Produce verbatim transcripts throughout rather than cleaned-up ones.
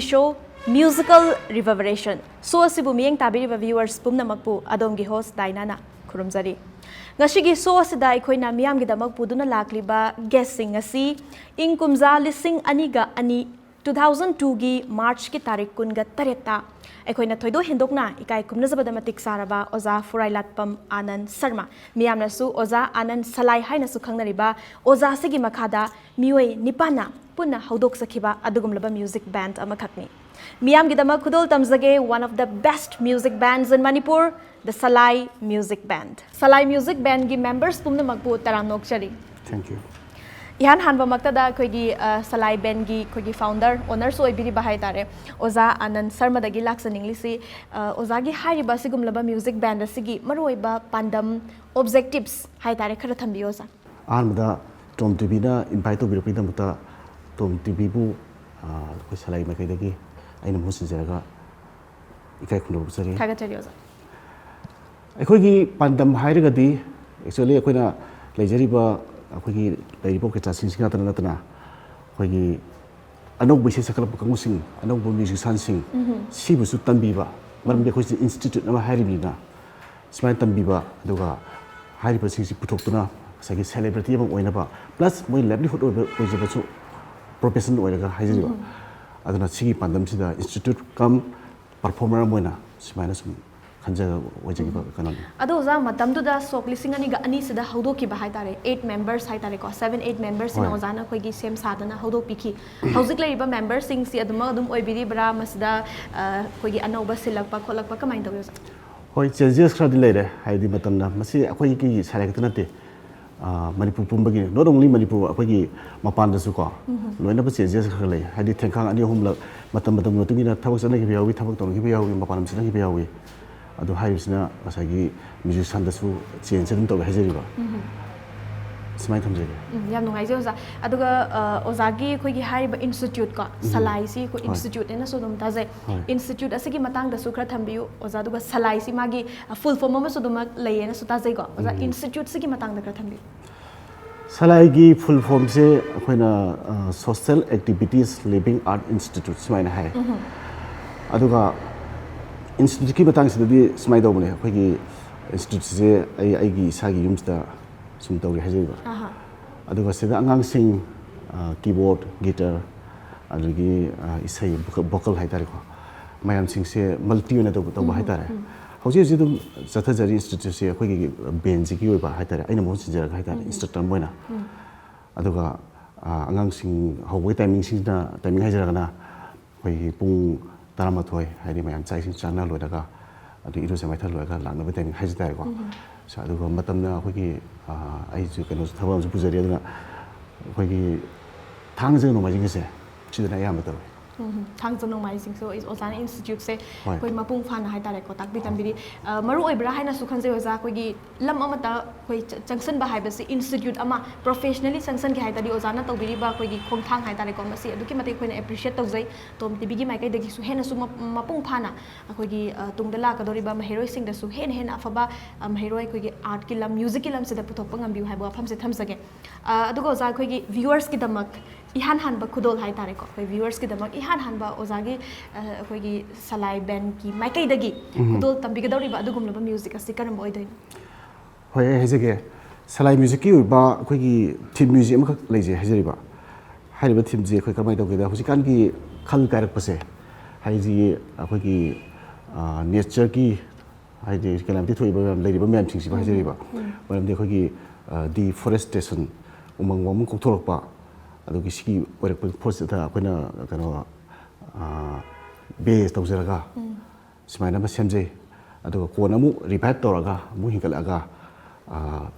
Show Musical Reverberation. Show ꯑꯁꯤꯕꯨ ꯃꯤꯠꯌꯦꯡ ꯇꯥꯕꯤꯔꯤꯕ viewers ꯄꯨꯝꯅꯃꯛꯄꯨ ꯑꯗꯣꯝꯒꯤ host ꯗꯥꯏꯅꯥꯅ ꯈꯨꯔꯨꯝꯖꯔꯤ꯫ ꯉꯁꯤꯒꯤ show ꯑꯁꯤꯗ ꯑꯩꯈꯣꯏꯅ ꯃꯤꯌꯥꯝꯒꯤꯗꯃꯛ ꯄꯨꯗꯨꯅ ꯂꯥꯛꯂꯤꯕ guest ꯁꯤꯡ ꯑꯁꯤ ꯏꯪ ꯀꯨꯝꯖꯥ ꯂꯤꯁꯤꯡ ꯑꯅꯤꯒ ꯑꯅꯤ, two thousand two ꯒꯤ March ꯀꯤ ꯇꯥꯔꯤꯛ ꯀꯨꯟꯒ ꯇꯔꯦꯠꯇ ꯑꯩꯈꯣꯏꯅ ꯊꯣꯏꯗꯣꯛ ꯍꯦꯟꯗꯣꯛꯅ ꯏꯀꯥꯏ ꯈꯨꯝꯅꯖꯕꯗ ꯃꯇꯤꯛ ꯆꯥꯔꯕ ꯑꯣꯖꯥ ꯐꯨꯔꯥꯏꯂꯥꯠꯄꯝ ꯑꯥꯅꯟ ꯁꯔꯃ, ꯃꯤꯌꯥꯝꯅꯁꯨ ꯑꯣꯖꯥ ꯑꯥꯅꯟ ꯁꯂꯥꯏ ꯍꯥꯏꯅꯁꯨ ꯈꯪꯅꯔꯤꯕ ꯑꯣꯖꯥ ꯑꯁꯤꯒꯤ ꯃꯈꯥꯗ ꯃꯤꯑꯣꯏ ꯅꯤꯄꯥꯟꯅ ꯄꯨꯟꯅ ꯍꯧꯗꯣꯛꯆꯈꯤꯕ ꯑꯗꯨꯒꯨꯝꯂꯕ music band ꯑꯃꯈꯛꯅꯤ꯫ ꯃꯤꯌꯥꯝꯒꯤꯗꯃꯛ ꯈꯨꯗꯣꯜ ꯇꯝꯖꯒꯦ, one of the best music bands in Manipur, the Salai Music Band. Salai Music Band ꯒꯤ members ꯄꯨꯝꯅꯃꯛꯄꯨ ꯇꯔꯥꯝꯅ ꯑꯣꯛꯆꯔꯤ꯫ Thank you. ꯏꯍꯥꯟ ꯍꯥꯟꯕꯃꯛꯇꯗ ꯑꯩꯈꯣꯏꯒꯤ ꯑ, ꯁꯂꯥꯏ ꯕꯦꯟꯒꯤ ꯑꯩꯈꯣꯏꯒꯤ founder, owner ꯁꯨ ꯑꯣꯏꯕꯤꯔꯤꯕ ꯍꯥꯏꯇꯥꯔꯦ, ꯑꯣꯖꯥ ꯑꯥꯅꯟ ꯁꯔꯃꯗꯒꯤ ꯂꯥꯛꯆꯅꯤꯡꯂꯤꯁꯤ, ꯑ, ꯑꯣꯖꯥꯒꯤ ꯍꯥꯏꯔꯤꯕ ꯑꯁꯤꯒꯨꯝꯂꯕ music band ꯑꯁꯤꯒꯤ ꯃꯔꯨꯑꯣꯏꯕ ꯄꯥꯟꯗꯝ, objectives ꯍꯥꯏꯇꯥꯔꯦ, ꯈꯔ ꯊꯝꯕꯤꯌꯨ ꯑꯣꯖꯥ꯫ ꯑꯍꯥꯟꯕꯗ ꯇꯣꯝ ꯇꯤꯚꯤꯅ invite ꯇꯧꯕꯤꯔꯛꯄꯒꯤꯗꯃꯛꯇ ꯇꯣꯝ ꯇꯤꯚꯤꯕꯨ ꯑꯩꯈꯣꯏ ꯁꯂꯥꯏ ꯃꯥꯏꯀꯩꯗꯒꯤ ꯑꯩꯅ ꯃꯍꯨꯠ ꯁꯤꯟꯖꯔꯒ ꯏꯀꯥꯏ ꯈꯨꯝꯅꯕ ꯎꯠꯆꯔꯤ꯫ ꯊꯥꯒꯠꯆꯔꯤ ꯑꯣꯖꯥ꯫ ꯑꯩꯈꯣꯏꯒꯤ ꯄꯥꯟꯗꯝ ꯍꯥꯏꯔꯒꯗꯤ, actually, ꯑꯩꯈꯣꯏꯅ ꯂꯩꯖꯔꯤꯕ ꯑꯩꯈꯣꯏꯒꯤ ꯂꯩꯔꯤꯕ orchestra ꯁꯤꯡꯁꯤ ꯉꯥꯛꯇꯅ ꯅꯠꯇꯅ ꯑꯩꯈꯣꯏꯒꯤ ꯑꯅꯧꯕ ꯏꯁꯩ ꯁꯛꯀꯠꯂꯛꯄ ꯀꯥꯡꯕꯨꯁꯤꯡ, ꯑꯅꯧꯕ musician ꯁꯤꯡ, ꯁꯤꯕꯨꯁꯨ ꯇꯝꯕꯤꯕ, ꯃꯔꯝꯗꯤ ꯑꯩꯈꯣꯏꯁꯤ institute ꯑꯃ ꯍꯥꯏꯔꯤꯕꯅꯤꯅ, ꯁꯨꯃꯥꯏꯅ ꯇꯝꯕꯤꯕ, ꯑꯗꯨꯒ ꯍꯥꯏꯔꯤꯕꯁꯤꯡꯁꯤ ꯄꯨꯊꯣꯛꯇꯨꯅ ꯉꯁꯥꯏꯒꯤ celebrity ꯑꯃ ꯑꯣꯏꯅꯕ, plus ꯃꯣꯏ livelihood ꯑꯣꯏꯕ, ꯑꯣꯏꯖꯕꯁꯨ profession ꯑꯣꯏꯔꯒ ꯍꯥꯏꯖꯔꯤꯕ꯫ ꯑꯗꯨꯅ ꯁꯤꯒꯤ ꯄꯥꯟꯗꯝꯁꯤꯗ institute cum performer ꯑꯃ ꯑꯣꯏꯅ ꯁꯨꯃꯥꯏꯅ ꯁꯨꯝ ꯈꯟꯖ ꯑꯣꯏꯖꯈꯤꯕ ꯀꯩꯅꯣꯅꯤ꯫ ꯑꯗꯣ ꯑꯣꯖꯥ, ꯃꯇꯝꯗꯨꯗ ꯁꯣꯛ ꯂꯤꯁꯤꯡ ꯑꯅꯤꯒ ꯑꯅꯤꯁꯤꯗ ꯍꯧꯗꯣꯛꯈꯤꯕ ꯍꯥꯏꯇꯥꯔꯦ, eight members ꯍꯥꯏꯇꯥꯔꯦꯀꯣ, seven eight members ꯁꯤꯅ ꯍꯣꯏ꯫ ꯑꯣꯖꯥꯅ ꯑꯩꯈꯣꯏꯒꯤ ꯁꯦꯝ ꯁꯥꯗꯅ ꯍꯧꯗꯣꯛꯄꯤꯈꯤ꯫ ꯍꯧꯖꯤꯛ ꯂꯩꯔꯤꯕ member ꯁꯤꯡꯁꯤ ꯑꯗꯨꯃꯛ ꯑꯗꯨꯝ ꯑꯣꯏꯕꯤꯔꯤꯕ꯭ꯔꯥ? ꯃꯁꯤꯗ ꯑ, ꯑꯩꯈꯣꯏꯒꯤ ꯑꯅꯧꯕ ꯁꯤꯜꯂꯛꯄ ꯈꯣꯠꯂꯛꯄ ꯀꯃꯥꯏꯅ ꯇꯧꯏ ꯑꯣꯖꯥ? ꯍꯣꯏ, changes ꯈꯔꯗꯤ ꯂꯩꯔꯦ꯫ ꯍꯥꯏꯗꯤ ꯃꯇꯝꯅ, ꯃꯁꯤ ꯑꯩꯈꯣꯏꯒꯤ ꯁꯂꯥꯏ ꯈꯛꯇ ꯅꯠꯇꯦ, ꯑ, ꯃꯅꯤꯄꯨꯔ ꯄꯨꯝꯕꯒꯤ, not only ꯃꯅꯤꯄꯨꯔ, ꯑꯩꯈꯣꯏꯒꯤ ꯃꯄꯥꯟꯗꯁꯨꯀꯣ ꯂꯣꯏꯅꯕ changes ꯈꯔ ꯂꯩ꯫ ꯍꯥꯏꯗꯤ ꯊꯦꯡꯈꯥꯡ ꯑꯅꯤ ꯑꯍꯨꯝꯂꯛ, ꯃꯇꯝ ꯃꯇꯝꯒꯤ ꯃꯇꯨꯡ ꯏꯟꯅ ꯊꯕꯛ ꯆꯠꯅꯈꯤꯕ ꯌꯥꯎꯏ, ꯊꯕꯛ ꯇꯧꯅꯈꯤꯕ ꯌꯥꯎꯏ, ꯃꯄꯥꯟ ꯂꯝ ꯆꯠꯅꯈꯤꯕ ꯌꯥꯎꯏ꯫ ꯑꯗꯨ ꯍꯥꯏꯔꯤꯕꯁꯤꯅ ꯉꯁꯥꯏꯒꯤ musician ꯗꯁꯨ change ꯑꯗꯨꯝ ꯇꯧꯋꯦ ꯍꯥꯏꯖꯔꯤꯕ꯫ ꯁꯨꯃꯥꯏꯅ ꯊꯝꯖꯒꯦ꯫ ꯎꯝ, ꯌꯥꯝ ꯅꯨꯡꯉꯥꯏꯖꯩ ꯑꯣꯖꯥ꯫ ꯑꯗꯨꯒ ꯑ, ꯑꯣꯖꯥꯒꯤ ꯑꯩꯈꯣꯏꯒꯤ ꯍꯥꯏꯔꯤꯕ institute ꯀꯣ, ꯁꯂꯥꯏꯁꯤ ꯑꯩꯈꯣꯏ ꯍꯣꯏ꯫ Institute ꯍꯥꯏꯅꯁꯨ ꯑꯗꯨꯝ ꯇꯥꯖꯩ꯫ ꯍꯣꯏ꯫ Institute ꯑꯁꯤꯒꯤ ꯃꯇꯥꯡꯗꯁꯨ ꯈꯔ ꯊꯝꯕꯤꯌꯨ ꯑꯣꯖꯥ, ꯑꯗꯨꯒ ꯁꯂꯥꯏꯁꯤ ꯃꯥꯒꯤ full form ꯑꯃꯁꯨ ꯑꯗꯨꯃꯛ ꯂꯩꯌꯦꯅꯁꯨ ꯇꯥꯖꯩꯀꯣ ꯑꯣꯖꯥ꯫ Institute ꯁꯤꯒꯤ ꯃꯇꯥꯡꯗ ꯈꯔ ꯊꯝꯕꯤꯌꯨ꯫ ꯁꯂꯥꯏꯒꯤ ꯐꯨꯜ ꯐꯣꯝꯁꯦ ꯑꯩꯈꯣꯏꯅ social activities living art institute ꯁꯨꯃꯥꯏꯅ ꯍꯥꯏ꯫ ꯑꯗꯨꯒ ꯏꯟꯁꯇꯤꯇ꯭ꯌꯨꯠꯀꯤ ꯃꯇꯥꯡꯁꯤꯗꯗꯤ ꯁꯨꯃꯥꯏꯅ ꯇꯧꯕꯅꯦ, ꯑꯩꯈꯣꯏꯒꯤ ꯏꯟꯁꯇꯤꯇ꯭ꯌꯨꯠꯁꯦ ꯑꯩ ꯑꯩꯒꯤ ꯏꯁꯥꯒꯤ ꯌꯨꯝꯁꯤꯗ ꯁꯨꯝ ꯇꯧꯔꯤ ꯍꯥꯏꯖꯔꯤꯕ꯫ ꯑꯍꯥ꯫ ꯑꯗꯨꯒ ꯁꯤꯗ ꯑꯉꯥꯡꯁꯤꯡ ꯀꯤꯕꯣꯔꯗ, ꯒꯤꯇꯔ, ꯑꯗꯒꯤ ꯏꯁꯩ, ꯚꯣꯀꯜ ꯍꯥꯏꯇꯥꯔꯦꯀꯣ, ꯃꯌꯥꯝꯁꯤꯡꯁꯦ ꯃꯜꯇꯤ ꯑꯣꯏꯅ ꯇꯧꯕ ꯇꯧꯕ ꯍꯥꯏꯇꯥꯔꯦ꯫ ꯍꯧꯖꯤꯛ ꯍꯧꯖꯤꯛ ꯑꯗꯨꯝ ꯆꯠꯊꯖꯔꯤ ꯏꯟꯁꯇꯤꯇ꯭ꯌꯨꯠꯁꯦ ꯑꯩꯈꯣꯏꯒꯤ ꯕꯦꯟꯁꯤꯒꯤ ꯑꯣꯏꯕ ꯍꯥꯏꯇꯥꯔꯦ, ꯑꯩꯅ ꯃꯍꯨꯠ ꯁꯤꯟꯖꯔꯒ ꯍꯥꯏꯇꯥꯔꯦ, ꯏꯟꯁꯇ꯭ꯔꯛꯇꯔ ꯑꯃ ꯑꯣꯏꯅ꯫ ꯑꯗꯨꯒ ꯑꯉꯥꯡꯁꯤꯡ ꯍꯧꯕꯒꯤ ꯇꯥꯏꯃꯤꯡꯁꯤꯡꯁꯤꯅ, ꯇꯥꯏꯃꯤꯡ ꯍꯥꯏꯖꯔꯒꯅ ꯑꯩꯈꯣꯏꯒꯤ ꯄꯨꯡ ꯇꯔꯥꯃꯥꯊꯣꯏ, ꯍꯥꯏꯗꯤ ꯃꯌꯥꯝ ꯆꯥꯛ ꯏꯁꯤꯡ ꯆꯥꯅ ꯂꯣꯏꯔꯒ, ꯑꯗꯨ ꯏꯔꯨꯖ ꯃꯥꯏꯊ ꯂꯣꯏꯔꯒ ꯂꯥꯛꯅꯕ ꯇꯥꯏꯃꯤꯡ ꯍꯥꯏꯖ ꯇꯥꯔꯦꯀꯣ꯫ ꯁꯣ, ꯑꯗꯨꯒ ꯃꯇꯝꯅ ꯑꯩꯈꯣꯏꯒꯤ, ꯑꯩꯁꯨ ꯀꯩꯅꯣꯁꯨ, ꯊꯕꯛ ꯑꯃꯁꯨ ꯄꯨꯖꯔꯤ, ꯑꯗꯨꯅ ꯑꯩꯈꯣꯏꯒꯤ ꯊꯥꯡꯖ ꯅꯣꯡꯃꯥꯏꯖꯤꯡꯒꯁꯦ ꯁꯤꯗꯅ ꯑꯌꯥꯝꯕ ꯇꯧꯋꯤ꯫ ꯎꯝ, ꯊꯥꯡꯖ ꯅꯣꯡꯃꯥꯏꯖꯤꯡꯁꯨ ꯑꯣꯖꯥꯅ ꯏꯟꯁꯇꯤꯇ꯭ꯌꯨꯠꯁꯦ ꯍꯣꯏ꯫ ꯑꯩꯈꯣꯏ ꯃꯄꯨꯡ ꯐꯥꯅ ꯍꯥꯏꯇꯥꯔꯦꯀꯣ, ꯇꯥꯛꯄꯤ ꯇꯝꯕꯤꯔꯤ꯫ ꯑ, ꯃꯔꯨ ꯑꯣꯏꯕ꯭ꯔꯥ ꯍꯥꯏꯅꯁꯨ ꯈꯟꯖꯩ ꯑꯣꯖꯥ, ꯑꯩꯈꯣꯏꯒꯤ ꯂꯝ ꯑꯃꯠꯇ ꯑꯩꯈꯣꯏ ꯆ-, ꯆꯪꯁꯤꯟꯕ ꯍꯥꯏꯕꯁꯤ, ꯏꯟꯁꯇꯤꯇ꯭ꯌꯨꯠ ꯑꯃ ꯄ꯭ꯔꯣꯐꯦꯁꯅꯦꯂꯤ ꯆꯪꯁꯤꯟꯒꯦ ꯍꯥꯏ ꯇꯥꯔꯗꯤ, ꯑꯣꯖꯥꯅ ꯇꯧꯕꯤꯔꯤꯕ ꯑꯩꯈꯣꯏꯒꯤ ꯈꯣꯡꯊꯥꯡ ꯍꯥꯏ ꯇꯥꯔꯦꯀꯣ, ꯃꯁꯤ ꯑꯗꯨꯛꯀꯤ ꯃꯇꯤꯛ ꯑꯩꯈꯣꯏꯅ ꯑꯦꯄ꯭ꯔꯤꯁꯤꯌꯦꯠ ꯇꯧꯖꯩ꯫ ꯇꯣꯝ ꯇꯤꯚꯤꯒꯤ ꯃꯥꯏꯀꯩꯗꯒꯤꯁꯨ ꯍꯦꯟꯅꯁꯨ ꯃ-, ꯃꯄꯨꯡ ꯐꯥꯅ ꯑꯩꯈꯣꯏꯒꯤ, ꯑ, ꯇꯨꯡꯗ ꯂꯥꯛꯀꯗꯧꯔꯤꯕ ꯃꯍꯩꯔꯣꯏꯁꯤꯡꯗꯁꯨ ꯍꯦꯟꯅ ꯍꯦꯟꯅ ꯑꯐꯕ, ꯑ, ꯃꯍꯩꯔꯣꯏ ꯑꯩꯈꯣꯏꯒꯤ ꯑꯥꯔꯠꯀꯤ ꯂꯝ, ꯃ꯭ꯌꯨꯖꯤꯛꯀꯤ ꯂꯝꯁꯤꯗ ꯄꯨꯊꯣꯛꯄ ꯉꯝꯕꯤꯌꯨ ꯍꯥꯏꯕ ꯋꯥꯐꯝꯁꯦ ꯊꯝꯖꯒꯦ꯫ ꯑ, ꯑꯗꯨꯒ ꯑꯣꯖꯥ, ꯑꯩꯈꯣꯏꯒꯤ ꯚ꯭ꯌꯨꯋꯔꯁꯀꯤꯗꯃꯛ ꯏꯍꯥꯟ ꯍꯥꯟꯕ ꯈꯨꯗꯣꯜ ꯍꯥꯏ ꯇꯥꯔꯦꯀꯣ, ꯑꯩꯈꯣꯏ ꯚ꯭ꯌꯨꯋꯔꯁꯀꯤꯗꯃꯛ ꯏꯍꯥꯟ ꯍꯥꯟꯕ ꯑꯣꯖꯥꯒꯤ, ꯑ, ꯑꯩꯈꯣꯏꯒꯤ ꯁꯂꯥꯏ ꯕꯦꯟꯒꯤ ꯃꯥꯏꯀꯩꯗꯒꯤ ꯎꯝ꯫ ꯈꯨꯗꯣꯜ ꯇꯝꯕꯤꯒꯗꯧꯔꯤꯕ ꯑꯗꯨꯒꯨꯝꯂꯕ ꯃ꯭ꯌꯨꯖꯤꯛ ꯑꯁꯤ ꯀꯔꯝꯕ ꯑꯣꯏꯗꯣꯏꯅꯣ? ꯍꯣꯏ, ꯑꯩ ꯍꯥꯏꯖꯒꯦ꯫ ꯁꯂꯥꯏ ꯃ꯭ꯌꯨꯖꯤꯛꯀꯤ ꯑꯣꯏꯕ ꯑꯩꯈꯣꯏꯒꯤ ꯊꯤꯝ ꯃ꯭ꯌꯨꯖꯤꯛ ꯑꯃꯈꯛ ꯂꯩꯖꯩ ꯍꯥꯏꯖꯔꯤꯕ꯫ ꯍꯥꯏꯔꯤꯕ ꯊꯤꯝꯁꯤ ꯑꯩꯈꯣꯏ ꯀꯃꯥꯏꯅ ꯇꯧꯒꯦꯗ, ꯍꯧꯖꯤꯛꯀꯥꯟꯒꯤ ꯈꯜ ꯀꯥꯏꯔꯛꯄꯁꯦ, ꯍꯥꯏꯗꯤ ꯑꯩꯈꯣꯏꯒꯤ, ꯑ, ꯅꯦꯆꯔꯒꯤ, ꯍꯥꯏꯗꯤ ꯀꯦꯂꯥꯃꯤꯇꯤ ꯊꯣꯛꯏꯕ ꯃꯌꯥꯝ, ꯂꯩꯔꯤꯕ ꯃꯌꯥꯝꯁꯤꯡꯁꯤꯕꯨ ꯎꯝ, ꯍꯥꯏꯖꯔꯤꯕ꯫ ꯎꯝ꯫ ꯃꯔꯝꯗꯤ ꯑꯩꯈꯣꯏꯒꯤ, ꯑ, ꯗꯤꯐꯣꯔꯦꯁꯇꯦꯁꯟ, ꯎꯃꯪ ꯋꯥꯃꯪ ꯀꯣꯛꯊꯣꯔꯛꯄ, ꯑꯗꯨꯒꯤ ꯁꯤꯒꯤ ꯑꯣꯏꯔꯛꯄꯒꯤ ꯐꯣꯔꯁꯁꯤꯗ ꯑꯩꯈꯣꯏꯅ ꯀꯩꯅꯣ, ꯑ, ꯕꯦꯖ ꯇꯧꯖꯔꯒ ꯎꯝ꯫ ꯁꯨꯃꯥꯏꯅ ꯑꯃ ꯁꯦꯝꯖꯩ꯫ ꯑꯗꯨꯒ ꯀꯣꯟꯅ ꯑꯃꯨꯛ ꯔꯤꯚꯥꯏꯚ ꯇꯧꯔꯒ ꯑꯃꯨꯛ ꯍꯤꯡꯒꯠꯂꯛꯑꯒ, ꯑ,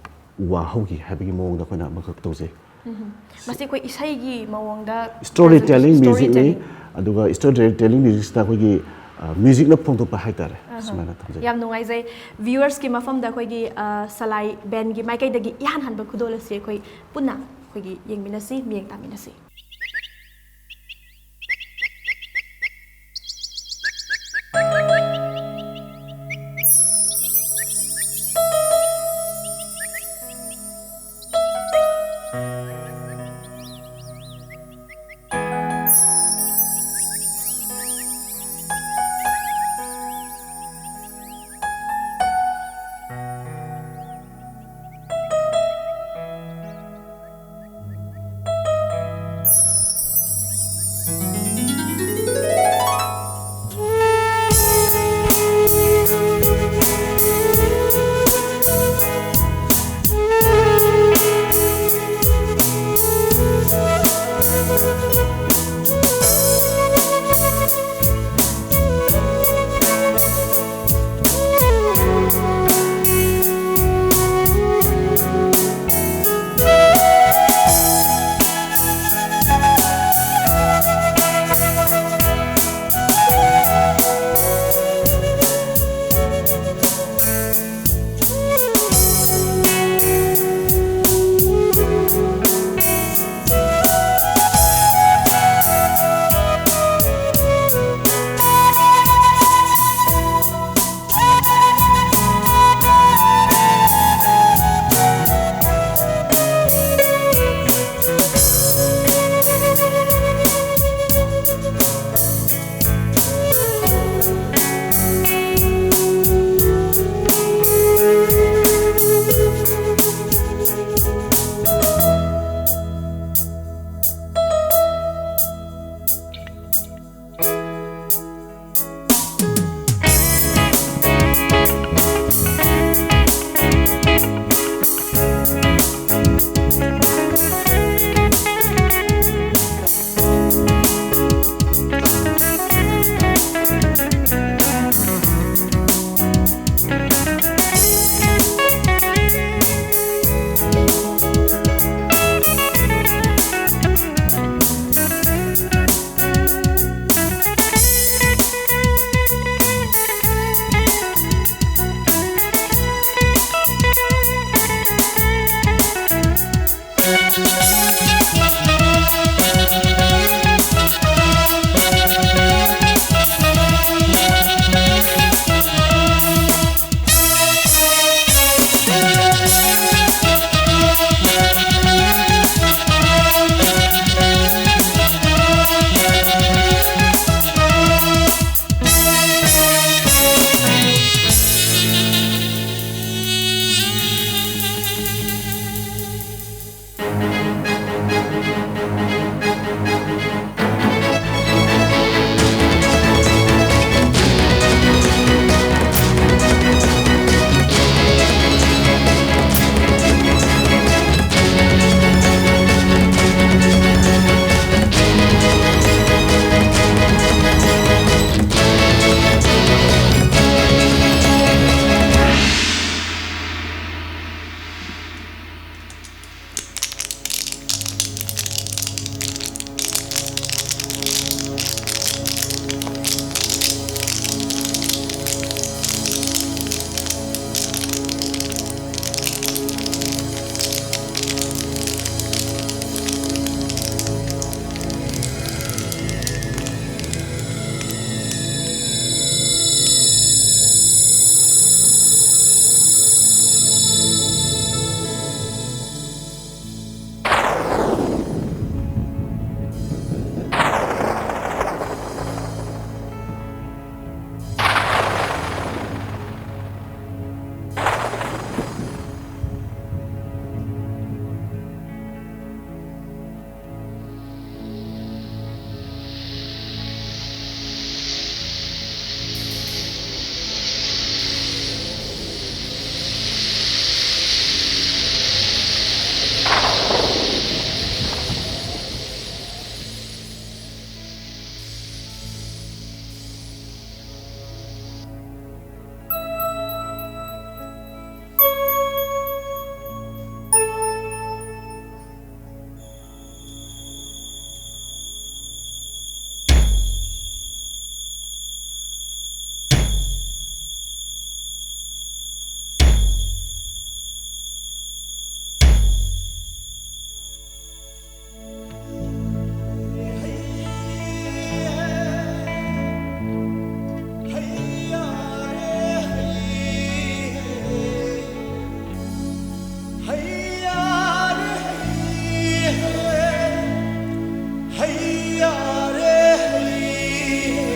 ꯎ ꯋꯥ ꯍꯧꯈꯤ ꯍꯥꯏꯕꯒꯤ ꯃꯑꯣꯡꯗ ꯑꯩꯈꯣꯏꯅ ꯑꯃꯈꯛ ꯇꯧꯖꯩ꯫ ꯎꯝ꯫ ꯃꯁꯤ ꯑꯩꯈꯣꯏ ꯏꯁꯩꯒꯤ ꯃꯑꯣꯡꯗ ꯁ꯭ꯇꯣꯔꯤ ꯇꯦꯂꯤꯡ ꯁ꯭ꯇꯣꯔꯤ ꯃ꯭ꯌꯨꯖꯤꯛꯅꯤ꯫ ꯇꯦꯂꯤꯡ꯫ ꯑꯗꯨꯒ ꯁ꯭ꯇꯣꯔꯤ ꯇꯦꯂꯤꯡ ꯃ꯭ꯌꯨꯖꯤꯛꯁꯤꯗ ꯑꯩꯈꯣꯏꯒꯤ, ꯑ, ꯃ꯭ꯌꯨꯖꯤꯛꯅ ꯐꯣꯡꯗꯣꯛꯄ ꯍꯥꯏꯇꯥꯔꯦ꯫ ꯑꯍ꯫ ꯁꯨꯃꯥꯏꯅ ꯊꯝꯖꯩ꯫ ꯌꯥꯝ ꯅꯨꯡꯉꯥꯏꯖꯩ꯫ ꯚ꯭ꯌꯨꯋꯔꯁꯀꯤ ꯃꯐꯝꯗ ꯑꯩꯈꯣꯏꯒꯤ, ꯑ, ꯁꯂꯥꯏ ꯕꯦꯟꯒꯤ ꯃꯥꯏꯀꯩꯗꯒꯤ ꯏꯍꯥꯟ ꯍꯥꯟꯕ ꯈꯨꯗꯣꯜ ꯑꯁꯤ ꯑꯩꯈꯣꯏ ꯄꯨꯟꯅ ꯑꯩꯈꯣꯏꯒꯤ ꯌꯦꯡꯃꯤꯟꯅꯁꯤ, ꯃꯤꯠꯌꯦꯡ ꯇꯥꯃꯤꯟꯅꯁꯤ꯫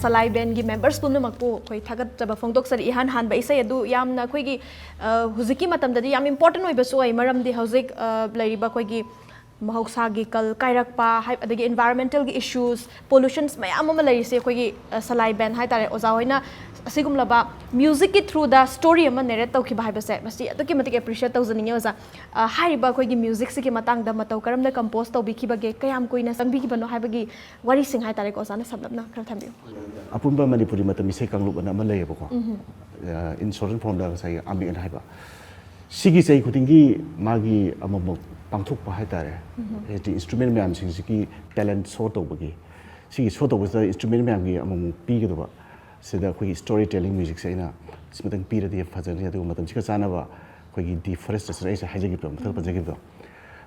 ꯁꯂꯥꯏ ꯕꯦꯟꯒꯤ ꯃꯦꯝꯕꯔꯁ ꯄꯨꯝꯅꯃꯛꯄꯨ ꯑꯩꯈꯣꯏ ꯊꯥꯒꯠꯆꯕ ꯐꯣꯡꯗꯣꯛꯆꯔꯤ꯫ ꯏꯍꯥꯟ ꯍꯥꯟꯕ ꯏꯁꯩ ꯑꯗꯨ ꯌꯥꯝꯅ ꯑꯩꯈꯣꯏꯒꯤ, ꯑ, ꯍꯧꯖꯤꯛꯀꯤ ꯃꯇꯝꯗꯗꯤ ꯌꯥꯝ ꯏꯝꯄꯣꯔꯇꯦꯟ ꯑꯣꯏꯕꯁꯨ ꯑꯣꯏ, ꯃꯔꯝꯗꯤ ꯍꯧꯖꯤꯛ, ꯑ, ꯂꯩꯔꯤꯕ ꯑꯩꯈꯣꯏꯒꯤ ꯃꯍꯧꯁꯥꯒꯤ ꯀꯜ ꯀꯥꯏꯔꯛꯄ, ꯍꯥꯏ-, ꯑꯗꯒꯤ ꯏꯟꯚꯥꯏꯔꯣꯟꯃꯦꯟꯇꯦꯜꯒꯤ ꯏꯁꯨꯁ, ꯄꯣꯂꯨꯁꯟꯁ ꯃꯌꯥꯝ ꯑꯃ ꯂꯩꯔꯤꯁꯦ ꯑꯩꯈꯣꯏꯒꯤ, ꯑ, ꯁꯂꯥꯏ ꯕꯦꯟ ꯍꯥꯏꯇꯥꯔꯦ꯫ ꯑꯣꯖꯥ ꯍꯣꯏꯅ ꯑꯁꯤꯒꯨꯝꯂꯕ ꯃ꯭ꯌꯨꯖꯤꯛꯀꯤ ꯊ꯭ꯔꯨꯗ ꯁ꯭ꯇꯣꯔꯤ ꯑꯃ ꯅꯦꯔꯦꯠ ꯇꯧꯈꯤꯕ ꯍꯥꯏꯕꯁꯦ, ꯃꯁꯤ ꯑꯗꯨꯛꯀꯤ ꯃꯇꯤꯛ ꯑꯦꯄ꯭ꯔꯤꯁꯤꯌꯦꯠ ꯇꯧꯖꯅꯤꯡꯉꯤ ꯑꯣꯖꯥ꯫ ꯑ, ꯍꯥꯏꯔꯤꯕ ꯑꯩꯈꯣꯏꯒꯤ ꯃ꯭ꯌꯨꯖꯤꯛꯁꯤꯒꯤ ꯃꯇꯥꯡꯗ ꯃꯇꯧ ꯀꯔꯝꯅ ꯀꯝꯄꯣꯁ ꯇꯧꯕꯤꯈꯤꯕꯒꯦ, ꯀꯌꯥꯝ ꯀꯨꯏꯅ ꯆꯪꯕꯤꯈꯤꯕꯅꯣ ꯍꯥꯏꯕꯒꯤ ꯋꯥꯔꯤꯁꯤꯡ ꯍꯥꯏꯇꯥꯔꯦꯀꯣ, ꯑꯣꯖꯥꯅ ꯁꯝꯂꯞꯅ ꯈꯔ ꯊꯝꯕꯤꯌꯨ꯫ ꯑꯄꯨꯟꯕ ꯃꯅꯤꯄꯨꯔꯤ ꯃꯇꯝ ꯏꯁꯩ ꯀꯥꯡꯂꯨꯞ ꯑꯅ ꯑꯃ ꯂꯩꯌꯦꯕꯀꯣ꯫ ꯎꯝꯍꯨꯝ꯫ ꯑ, in short form ꯗ ꯉꯁꯥꯏꯒꯤ ꯑꯥꯝꯕꯤꯛ ꯑꯅ ꯍꯥꯏꯕ꯫ ꯁꯤꯒꯤ ꯆꯍꯤ ꯈꯨꯗꯤꯡꯒꯤ ꯃꯥꯒꯤ ꯑꯃꯃꯨꯛ ꯄꯥꯡꯊꯣꯛꯄ ꯍꯥꯏꯇꯥꯔꯦ꯫ ꯎꯝꯍꯨꯝ꯫ ꯍꯥꯏꯗꯤ ꯏꯟꯁꯇ꯭ꯔꯨꯃꯦꯟ ꯃꯌꯥꯝꯁꯤꯡꯁꯤꯒꯤ ꯇꯦꯂꯦꯟꯠ ꯁꯣ ꯇꯧꯕꯒꯤ꯫ ꯁꯤꯒꯤ ꯁꯣ ꯇꯧꯕꯁꯤꯗ ꯏꯟꯁꯇ꯭ꯔꯨꯃꯦꯟ ꯃꯌꯥꯝꯒꯤ ꯑꯃꯃꯨꯛ ꯄꯤꯒꯗꯕ꯫ ꯁꯤꯗ ꯑꯩꯈꯣꯏꯒꯤ ꯁ꯭ꯇꯣꯔꯤ ꯇꯦꯂꯤꯡ ꯃ꯭ꯌꯨꯖꯤꯛꯁꯦ ꯑꯩꯅ ꯁꯤꯃꯇꯪ ꯄꯤꯔꯗꯤ ꯌꯥꯝ ꯐꯖꯅꯤ, ꯑꯗꯨꯒ ꯃꯇꯝꯁꯤꯒ ꯆꯥꯟꯅꯕ ꯑꯩꯈꯣꯏꯒꯤ ꯗꯤꯐꯣꯔꯦꯁꯇꯦꯁꯟ ꯑꯩꯁꯦ ꯍꯥꯏꯖꯈꯤꯕꯗꯣ, ꯃꯊꯛ ꯎꯝ꯫ ꯄꯟꯖꯈꯤꯕꯗꯣ,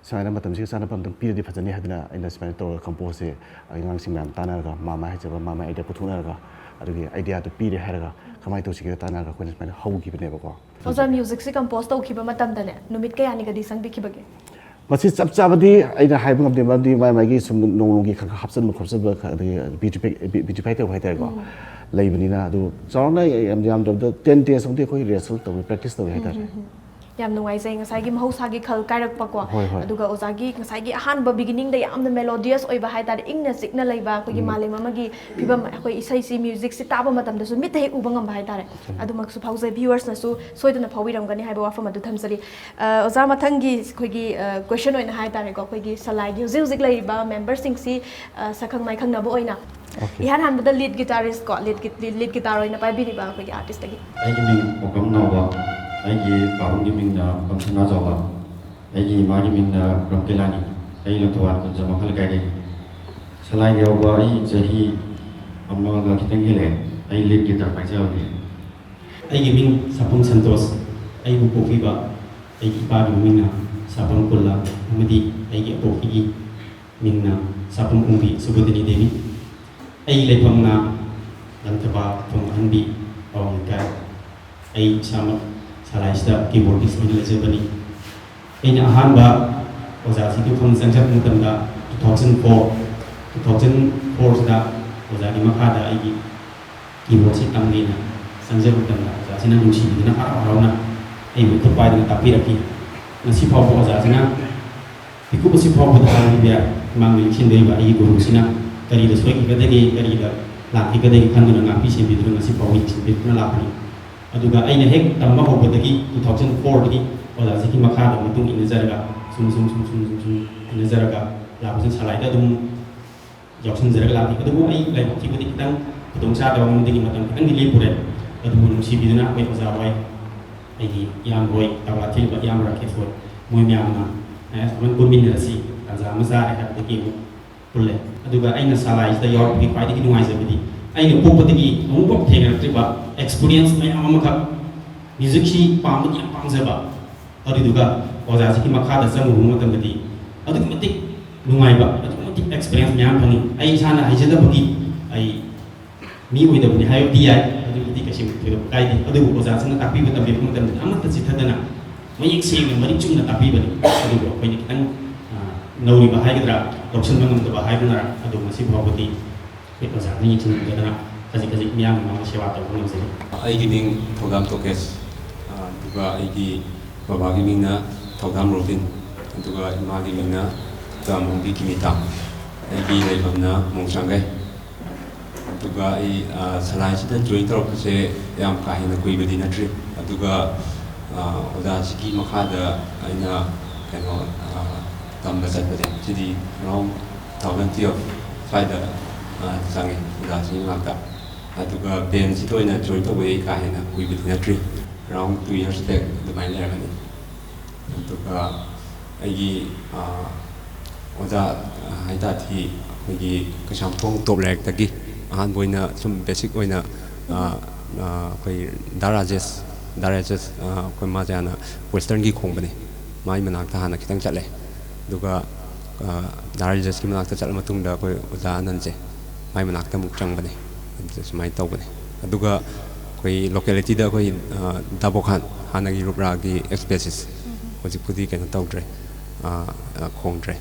ꯁꯨꯃꯥꯏꯅ ꯃꯇꯝꯁꯤꯒ ꯆꯥꯟꯅꯕ ꯑꯝꯇꯪ ꯄꯤꯔꯗꯤ ꯐꯖꯅꯤ ꯍꯥꯏꯗꯅ ꯑꯩꯅ ꯁꯨꯃꯥꯏꯅ ꯇꯧꯔꯒ ꯀꯝꯄꯣꯖꯁꯦ ꯑꯉꯥꯡꯁꯤꯡ ꯃꯌꯥꯝ ꯇꯥꯟꯅꯔꯒ, ꯃꯥ ꯃꯥ ꯍꯩꯖꯕ, ꯃꯥ ꯃꯥ ꯑꯥꯏꯗꯤꯌꯥ ꯄꯨꯊꯣꯛꯅꯔꯒ, ꯑꯗꯨꯒꯤ ꯑꯥꯏꯗꯤꯌꯥꯗꯨ ꯄꯤꯔꯦ ꯍꯥꯏꯔꯒ ꯀꯃꯥꯏꯅ ꯇꯧꯁꯤꯒꯦ ꯇꯥꯟꯅꯔꯒ ꯑꯩꯈꯣꯏꯅ ꯁꯨꯃꯥꯏꯅ ꯍꯧꯈꯤꯕꯅꯦꯕꯀꯣ꯫ ꯑꯣꯖꯥ, ꯃ꯭ꯌꯨꯖꯤꯛꯁꯤ ꯀꯝꯄꯣꯖ ꯇꯧꯈꯤꯕ ꯃꯇꯝꯗꯅꯦ, ꯅꯨꯃꯤꯠ ꯀꯌꯥꯅꯤꯒꯗꯤ ꯆꯪꯕꯤꯈꯤꯕꯒꯦ? ꯃꯁꯤ ꯆꯞ ꯆꯥꯕꯗꯤ ꯑꯩꯅ ꯍꯥꯏꯕ ꯉꯝꯗꯦ, ꯃꯔꯝꯗꯤ ꯃꯥꯏ ꯃꯥꯏꯒꯤ ꯁꯨꯝ ꯅꯣꯡꯃꯒꯤ ꯈꯔ ꯈꯔ ꯍꯥꯞꯆꯤꯟꯕ ꯈꯣꯠꯆꯤꯟꯕ ꯈꯔ, ꯑꯗꯒꯤ ꯕ꯭ꯌꯨꯇꯤꯐꯥꯏ, ꯕ꯭ꯌꯨꯇꯤꯐꯥꯏ ꯇꯧꯕ ꯍꯥꯏꯇꯥꯔꯦꯀꯣ, ꯎꯝ꯫ ꯂꯩꯕꯅꯤꯅ꯫ ꯑꯗꯨ ꯆꯥꯎꯔꯥꯛꯅ ꯌꯥꯝ ꯌꯥꯝꯗ꯭ꯔꯕꯗ ꯇꯦꯟ ꯗꯦꯖ ꯑꯃꯗꯤ ꯑꯩꯈꯣꯏ ꯔꯤꯍꯔꯁꯦꯜ ꯇꯧꯏ, ꯄ꯭ꯔꯦꯛꯇꯤꯁ ꯇꯧꯏ ꯍꯥꯏꯇꯥꯔꯦ꯫ ꯎꯝ, ꯎꯝ, ꯎꯝ꯫ ꯌꯥꯝ ꯅꯨꯡꯉꯥꯏꯖꯩ, ꯉꯁꯥꯏꯒꯤ ꯃꯍꯧꯁꯥꯒꯤ ꯈꯜ ꯀꯥꯏꯔꯛꯄꯀꯣ꯫ ꯍꯣꯏ, ꯍꯣꯏ꯫ ꯑꯗꯨꯒ ꯑꯣꯖꯥꯒꯤ ꯉꯁꯥꯏꯒꯤ ꯑꯍꯥꯟꯕ beginningꯗ ꯌꯥꯝꯅ melodious ꯑꯣꯏꯕ ꯍꯥꯏꯇꯥꯔꯦ, ꯏꯪꯅ ꯆꯤꯛꯅ ꯂꯩꯕ ꯑꯩꯈꯣꯏꯒꯤ ꯎꯝ꯫ ꯃꯥꯂꯦꯝ ꯑꯃꯒꯤ ꯐꯤꯕꯝ, ꯑꯩꯈꯣꯏ ꯏꯁꯩꯁꯤ, musicꯁꯤ ꯇꯥꯕ ꯃꯇꯝꯗꯁꯨ ꯃꯤꯠꯇ ꯍꯦꯛ ꯎꯕ ꯉꯝꯕ ꯍꯥꯏꯇꯥꯔꯦ꯫ ꯑꯆꯨꯝꯕ꯫ ꯑꯗꯨꯃꯛꯁꯨ ꯐꯥꯎꯖꯩ, viewersꯅꯁꯨ ꯁꯣꯏꯗꯅ ꯐꯥꯎꯕꯤꯔꯝꯒꯅꯤ ꯍꯥꯏꯕ ꯋꯥꯐꯝ ꯑꯗꯨ ꯊꯝꯖꯔꯤ꯫ ꯑ, ꯑꯣꯖꯥ, ꯃꯊꯪꯒꯤ ꯑꯩꯈꯣꯏꯒꯤ, ꯑ, question ꯑꯣꯏꯅ ꯍꯥꯏꯇꯥꯔꯦꯀꯣ, ꯑꯩꯈꯣꯏꯒꯤ ꯁꯂꯥꯏꯒꯤ ꯍꯧꯖꯤꯛ ꯍꯧꯖꯤꯛ ꯂꯩꯔꯤꯕ memberꯁꯤꯡꯁꯤ, ꯑ, ꯁꯛꯈꯪ ꯃꯥꯏꯈꯪꯅꯕ ꯑꯣꯏꯅ Okay꯫ ꯏꯍꯥꯟ ꯍꯥꯟꯕꯗ lead guitarist ꯀꯣ, lead gui-, lead, lead guitar ꯑꯣꯏꯅ ꯄꯥꯏꯕꯤꯔꯤꯕ ꯑꯩꯈꯣꯏꯒꯤ artistꯇꯒꯤ꯫ ꯑꯩꯒꯤ ꯃꯤꯡ ꯄꯥꯎꯈ꯭ꯔꯝ ꯅꯥꯎꯕ꯫ ꯑꯩꯒꯤ ꯄꯥꯕꯨꯡꯒꯤ ꯃꯤꯡꯅ ꯄꯝꯁꯅꯥ ꯖꯥꯎꯕ꯫ ꯑꯩꯒꯤ ꯏꯃꯥꯒꯤ ꯃꯤꯡꯅ ꯔꯝꯀꯦꯂꯥꯅꯤ꯫ ꯑꯩ ꯂꯪꯊꯕꯥꯜ ꯀꯨꯟꯖ ꯃꯈꯜ ꯂꯩꯀꯥꯏꯗꯒꯤ꯫ ꯁꯂꯥꯏ ꯌꯥꯎꯕ ꯑꯩ ꯆꯍꯤ ꯑꯃꯒ ꯈꯤꯇꯪ ꯍꯦꯜꯂꯛꯑꯦ꯫ ꯑꯩ lead guitar ꯄꯥꯏꯖꯕꯅꯤ꯫ ꯑꯩꯒꯤ ꯃꯤꯡ ꯁꯥꯄꯝ ꯁꯟꯇꯣꯁ꯫ ꯑꯩꯕꯨ ꯄꯣꯛꯄꯤꯕ ꯑꯩꯒꯤ ꯏꯄꯥꯒꯤ ꯃꯃꯤꯡꯅ ꯁꯥꯄꯝ ꯀꯨꯜꯂꯥ ꯑꯃꯗꯤ ꯑꯩꯒꯤ ꯑꯄꯣꯛꯄꯤꯒꯤ ꯃꯤꯡꯅ ꯁꯥꯄꯝ ꯑꯣꯡꯕꯤ ꯁꯨꯕꯣꯙꯤꯅꯤ ꯗꯦꯕꯤ꯫ ꯑꯩꯒꯤ ꯂꯩꯐꯝꯅ ꯂꯪꯊꯕꯥꯜ ꯊꯣꯡ ꯑꯍꯟꯕꯤ ꯑꯋꯥꯡ ꯂꯩꯀꯥꯏ꯫ ꯑꯩ ꯏꯁꯥꯃꯛ ꯁꯂꯥꯏꯁꯤꯗ keyboardist ꯑꯣꯏꯅ ꯂꯩꯖꯕꯅꯤ꯫ ꯑꯩꯅ ꯑꯍꯥꯟꯕ ꯑꯣꯖꯥꯁꯤꯒꯤ ꯃꯐꯝ ꯆꯪꯖꯔꯛꯄ ꯃꯇꯝꯗ two thousand four, two thousand fourꯁꯤꯗ ꯑꯣꯖꯥꯒꯤ ꯃꯈꯥꯗ ꯑꯩꯒꯤ keyboardꯁꯤ ꯇꯝꯒꯦꯅ ꯆꯪꯖꯕ ꯃꯇꯝꯗ ꯑꯣꯖꯥꯁꯤꯅ ꯅꯨꯡꯁꯤꯕꯤꯗꯨꯅ ꯍꯔꯥꯎ ꯍꯔꯥꯎꯅ ꯑꯩꯕꯨ ꯈꯨꯠ ꯄꯥꯏꯗꯨꯅ ꯇꯥꯛꯄꯤꯔꯛꯈꯤ꯫ ꯉꯁꯤ ꯐꯥꯎꯕ ꯑꯣꯖꯥꯁꯤꯅ ꯄꯤꯛꯎ ꯑꯁꯤ ꯐꯥꯎꯕꯗ ꯍꯥꯏꯕꯤꯕ ꯌꯥꯏ꯫ ꯃꯥꯡꯗ ꯌꯦꯡꯁꯤꯟꯕꯤꯔꯤꯕ ꯑꯩꯒꯤ ꯒꯨꯔꯨꯁꯤꯅ ꯀꯔꯤꯗ ꯁꯣꯏꯈꯤꯒꯗꯒꯦ, ꯀꯔꯤꯗ ꯂꯥꯟꯈꯤꯒꯗꯒꯦ ꯈꯟꯗꯨꯅ ꯉꯥꯛꯄꯤ ꯁꯦꯟꯕꯤꯗꯨꯅ ꯉꯁꯤ ꯐꯥꯎꯕ ꯌꯦꯡꯁꯤꯟꯕꯤꯗꯨꯅ ꯂꯥꯛꯄꯅꯤ꯫ ꯑꯗꯨꯒ ꯑꯩꯅ ꯍꯦꯛ ꯇꯝꯕ ꯍꯧꯕꯗꯒꯤ two thousand fourꯗꯒꯤ ꯑꯣꯖꯥꯁꯤꯒꯤ ꯃꯈꯥꯗ ꯃꯇꯨꯡ ꯏꯟꯅꯖꯔꯒ ꯁꯨꯝ ꯁꯨꯝ ꯁꯨꯝ ꯁꯨꯝ ꯁꯨꯝ ꯁꯨꯝ ꯏꯟꯅꯖꯔꯒ ꯂꯥꯛꯄꯁꯤꯅ ꯁꯂꯥꯏꯗ ꯑꯗꯨꯝ ꯌꯥꯎꯁꯟꯖꯔꯒ ꯂꯥꯛꯈꯤ꯫ ꯑꯗꯨꯕꯨ ꯑꯩ ꯂꯥꯏꯕꯛ ꯊꯤꯕꯗꯤ ꯈꯤꯇꯪ ꯈꯨꯗꯣꯡ ꯆꯥꯗꯕ ꯑꯃꯗꯒꯤ ꯃꯇꯝ ꯈꯤꯇꯪꯗꯤ ꯂꯦꯞꯄꯨꯔꯦ꯫ ꯑꯗꯨꯕꯨ ꯅꯨꯡꯁꯤꯕꯤꯗꯨꯅ ꯑꯩꯈꯣꯏ ꯑꯣꯖꯥ ꯍꯣꯏ, ꯑꯩꯒꯤ ꯏꯌꯥꯝꯕ ꯍꯣꯏ, ꯇꯥꯕ꯭ꯔꯥ ꯊꯤꯜꯂꯤꯕ ꯏꯌꯥꯝꯕ ꯔꯥꯀꯦꯁ ꯍꯣꯏ, ꯃꯣꯏ ꯃꯌꯥꯝꯅ ꯑꯦ, ꯑꯗꯨꯃꯥꯏꯅ ꯄꯨꯟꯃꯤꯟꯅꯔꯁꯤ, ꯇꯥꯟꯖꯥ ꯑꯃ ꯆꯥꯔꯦ ꯍꯥꯏꯕꯗꯒꯤ ꯑꯃꯨꯛ ꯄꯨꯜꯂꯦ꯫ ꯑꯗꯨꯒ ꯑꯩꯅ ꯁꯂꯥꯏꯁꯤꯗ ꯌꯥꯎꯔꯛꯄꯒꯤ ꯈ꯭ꯋꯥꯏꯗꯒꯤ ꯅꯨꯡꯉꯥꯏꯖꯕꯗꯤ ꯑꯩꯅ ꯄꯣꯛꯄꯗꯒꯤ ꯑꯃꯨꯛꯐꯥꯎ ꯊꯦꯡꯅꯔꯛꯇ꯭ꯔꯤꯕ experience ꯃꯌꯥꯝ ꯑꯃꯈꯛ, musicꯁꯤ ꯄꯥꯝꯕꯗꯤ ꯌꯥꯝ ꯄꯥꯝꯖꯕ, ꯑꯗꯨꯗꯨꯒ ꯑꯣꯖꯥꯁꯤꯒꯤ ꯃꯈꯥꯗ ꯆꯪꯉꯨꯕ ꯃꯇꯝꯗꯗꯤ ꯑꯗꯨꯛꯀꯤ ꯃꯇꯤꯛ ꯅꯨꯡꯉꯥꯏꯕ, ꯑꯗꯨꯛꯀꯤ ꯃꯇꯤꯛ experience ꯃꯌꯥꯝ ꯐꯪꯉꯤ꯫ ꯑꯩ ꯏꯁꯥꯅ ꯍꯩꯖꯗꯕꯒꯤ ꯑꯩ ꯃꯤ ꯑꯣꯏꯗꯕꯅꯤ ꯍꯥꯏꯕꯗꯤ ꯌꯥꯏ, ꯑꯗꯨꯒꯤꯗꯤ ꯀꯩꯁꯨ ꯊꯣꯏꯗꯣꯛꯄ ꯀꯥꯏꯗꯦ꯫ ꯑꯗꯨꯕꯨ ꯑꯣꯖꯥꯁꯤꯡꯅ ꯇꯥꯛꯄꯤꯕ ꯇꯝꯕꯤꯕ ꯃꯇꯝꯗ ꯑꯃꯠꯇ ꯆꯤꯠꯊꯗꯅ ꯃꯌꯦꯛ ꯁꯦꯡꯅ ꯃꯔꯤꯛ ꯆꯨꯝꯅ ꯇꯥꯛꯄꯤꯕꯅꯤ꯫ ꯑꯗꯨꯕꯨ ꯑꯩꯈꯣꯏꯅ ꯈꯤꯇꯪ, ꯑ, ꯅꯧꯔꯤꯕ ꯍꯥꯏꯒꯗ꯭ꯔꯥ, ꯂꯧꯁꯤꯟꯕ ꯉꯝꯗꯕ ꯍꯥꯏꯕꯅꯔ, ꯑꯗꯨ ꯉꯁꯤ ꯐꯥꯎꯕꯗꯤ ꯑꯩꯈꯣꯏ ꯑꯣꯖꯥꯅ ꯌꯦꯡꯁꯤꯟꯕꯤꯗꯅ ꯈꯖꯤꯛ ꯈꯖꯤꯛ ꯃꯤꯌꯥꯝꯒꯤ ꯃꯃꯥꯡꯗ ꯁꯦꯕꯥ ꯇꯧꯕ ꯉꯝꯖꯔꯤ꯫ ꯑꯩꯒꯤ ꯃꯤꯡ ꯊꯧꯗꯥꯝ ꯇꯣꯀꯦꯁ, ꯑ, ꯑꯗꯨꯒ ꯑꯩꯒꯤ ꯕꯕꯥꯒꯤ ꯃꯤꯡꯅ ꯊꯧꯗꯥꯝ ꯔꯣꯕꯤꯟ, ꯑꯗꯨꯒ ꯏꯃꯥꯒꯤ ꯃꯤꯡꯅ ꯇꯥꯃꯣꯕꯤ ꯀꯤꯃꯤꯇꯥ꯫ ꯑꯩꯒꯤ ꯂꯩꯐꯝꯅ ꯃꯣꯡꯁꯥꯡꯒꯩ꯫ ꯑꯗꯨꯒ ꯑꯩ, ꯑ, ꯁꯂꯥꯏꯁꯤꯗ join ꯇꯧꯔꯛꯄꯁꯦ ꯌꯥꯝ ꯀꯥ ꯍꯦꯟꯅ ꯀꯨꯏꯕꯗꯤ ꯅꯠꯇ꯭ꯔꯤ꯫ ꯑꯗꯨꯒ, ꯑ, ꯑꯣꯖꯥꯁꯤꯒꯤ ꯃꯈꯥꯗ ꯑꯩꯅ ꯀꯩꯅꯣ, ꯑ, ꯇꯝꯕ ꯆꯠꯄꯁꯦ, ꯁꯤꯗꯤ around two thousand twelve ꯁ꯭ꯋꯥꯏꯗ, ꯑ, ꯆꯪꯉꯦ ꯑꯣꯖꯥꯁꯤꯒꯤ ꯃꯅꯥꯛꯇ꯫ ꯑꯗꯨꯒ ꯕꯦꯟꯁꯤꯗ ꯑꯣꯏꯅ join ꯇꯧꯕ ꯑꯩ ꯀꯥ ꯍꯦꯟꯅ ꯀꯨꯏꯕꯗꯤ ꯅꯠꯇ꯭ꯔꯤ, around two years back ꯑꯗꯨꯃꯥꯏꯅ ꯂꯩꯔꯝꯒꯅꯤ꯫ ꯑꯗꯨꯒ ꯑꯩꯒꯤ, ꯑ, ꯑꯣꯖꯥ, ꯑ, ꯍꯥꯏ ꯇꯥꯔꯗꯤ ꯑꯩꯈꯣꯏꯒꯤ ꯀꯩꯁꯥꯝꯊꯣꯡ ꯇꯣꯞ ꯂꯥꯏꯔꯤꯛꯇꯒꯤ ꯑꯍꯥꯟꯕ ꯑꯣꯏꯅ ꯁꯨꯝ basic ꯑꯣꯏꯅ, ꯑ, ꯑ, ꯑꯩꯈꯣꯏ ꯗꯥ ꯔꯥꯖꯦꯁ, ꯗꯥ ꯔꯥꯖꯦꯁ, ꯑ, ꯑꯩꯈꯣꯏ ꯃꯥꯁꯦ ꯍꯥꯟꯅ westernꯒꯤ ꯈꯣꯡꯕꯅꯦ, ꯃꯥꯒꯤ ꯃꯅꯥꯛꯇ ꯍꯥꯟꯅ ꯈꯤꯇꯪ ꯆꯠꯂꯦ꯫ ꯑꯗꯨꯒ, ꯑ, ꯗꯥ ꯔꯥꯖꯦꯁꯀꯤ ꯃꯅꯥꯛꯇ ꯆꯠꯂ ꯃꯇꯨꯡꯗ ꯑꯩꯈꯣꯏ ꯑꯣꯖꯥ ꯑꯅꯟꯁꯦ ꯃꯥꯏ ꯃꯅꯥꯛꯇ ꯑꯃꯨꯛ ꯆꯪꯕꯅꯦ꯫ ꯑꯗꯨꯗ ꯁꯨꯃꯥꯏꯅ ꯇꯧꯕꯅꯦ꯫ ꯑꯗꯨꯒ ꯑꯩꯈꯣꯏ localityꯗ ꯑꯩꯈꯣꯏ, ꯑ, ꯗꯥ ꯕꯣꯈꯥꯟ, ꯍꯥꯟꯅꯒꯤ ꯔꯨꯞꯔꯥꯒꯤ ex bassist, ꯍꯧꯖꯤꯛꯄꯨꯗꯤ ꯀꯩꯅꯣ ꯇꯧꯗ꯭ꯔꯦ, ꯑ, ꯑ, ꯈꯣꯡꯗ꯭ꯔꯦ꯫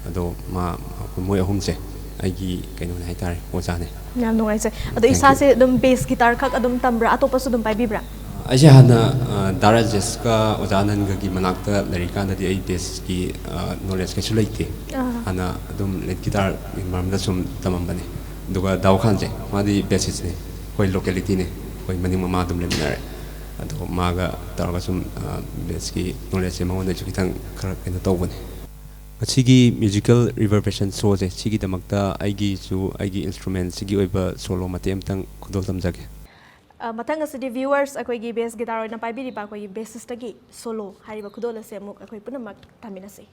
ꯑꯗꯣ ꯃꯥ, ꯃꯣꯏ ꯑꯍꯨꯝꯁꯦ ꯑꯩꯒꯤ ꯀꯩꯅꯣꯅꯦ ꯍꯥꯏꯇꯥꯔꯦ, ꯑꯣꯖꯥꯅꯦ꯫ ꯌꯥꯝ ꯅꯨꯡꯉꯥꯏꯖꯩ꯫ ꯑꯗꯣ thank you꯫ ꯏꯁꯥꯁꯦ ꯑꯗꯨꯝ bass guitar ꯈꯛ ꯑꯗꯨꯝ ꯇꯝꯕ꯭ꯔꯥ, ꯑꯇꯣꯞꯄꯁꯨ ꯑꯗꯨꯝ ꯄꯥꯏꯕꯤꯕ꯭ꯔꯥ? ꯑꯩꯁꯦ ꯍꯥꯟꯅ, ꯑ, ꯗꯥ ꯔꯥꯖꯦꯁꯀ ꯑꯣꯖꯥ ꯑꯅꯟꯒꯒꯤ ꯃꯅꯥꯛꯇ ꯂꯩꯔꯤꯀꯥꯟꯗꯗꯤ ꯑꯩ bassꯀꯤ, ꯑ, knowledge ꯀꯩꯁꯨ ꯂꯩꯇꯦ꯫ ꯑꯥ꯫ ꯍꯥꯟꯅ ꯑꯗꯨꯝ lead guitar ꯃꯔꯝꯗ ꯁꯨꯝ ꯇꯝꯃꯝꯕꯅꯦ꯫ ꯑꯗꯨꯒ ꯗꯥ ꯕꯣꯈꯥꯟꯁꯦ, ꯃꯥꯗꯤ bassistꯅꯦ, ꯑꯩꯈꯣꯏ localityꯅꯦ, ꯑꯩꯈꯣꯏ ꯃꯅꯤꯡ ꯃꯃꯥꯡ ꯑꯗꯨꯝ ꯂꯩꯃꯤꯟꯅꯔꯦ꯫ ꯑꯗꯣ ꯃꯥꯒ ꯇꯧꯔꯒ ꯁꯨꯝ, ꯑ, bassꯀꯤ knowledgeꯁꯦ ꯃꯉꯣꯟꯗꯩꯁꯨ ꯈꯤꯇꯪ ꯈꯔ ꯀꯩꯅꯣ ꯇꯧꯕꯅꯦ꯫ ꯉꯁꯤꯒꯤ musical reverberation showꯁꯦ, ꯁꯤꯒꯤꯗꯃꯛꯇ ꯑꯩꯒꯤꯁꯨ, ꯑꯩꯒꯤ instrumentꯁꯤꯒꯤ ꯑꯣꯏꯕ solo ꯃꯇꯦꯛ ꯑꯃꯇꯪ ꯈꯨꯗꯣꯜ ꯇꯝꯖꯒꯦ꯫ ꯑ, ꯃꯊꯪ ꯑꯁꯤꯗꯤ viewers, ꯑꯩꯈꯣꯏꯒꯤ bass guitar ꯑꯣꯏꯅ ꯄꯥꯏꯕꯤꯔꯤꯕ ꯑꯩꯈꯣꯏꯒꯤ bassistꯇꯒꯤ solo ꯍꯥꯏꯔꯤꯕ ꯈꯨꯗꯣꯜ ꯑꯁꯦ ꯑꯃꯨꯛ ꯑꯩꯈꯣꯏ ꯄꯨꯝꯅꯃꯛ ꯇꯥꯃꯤꯟꯅꯁꯤ꯫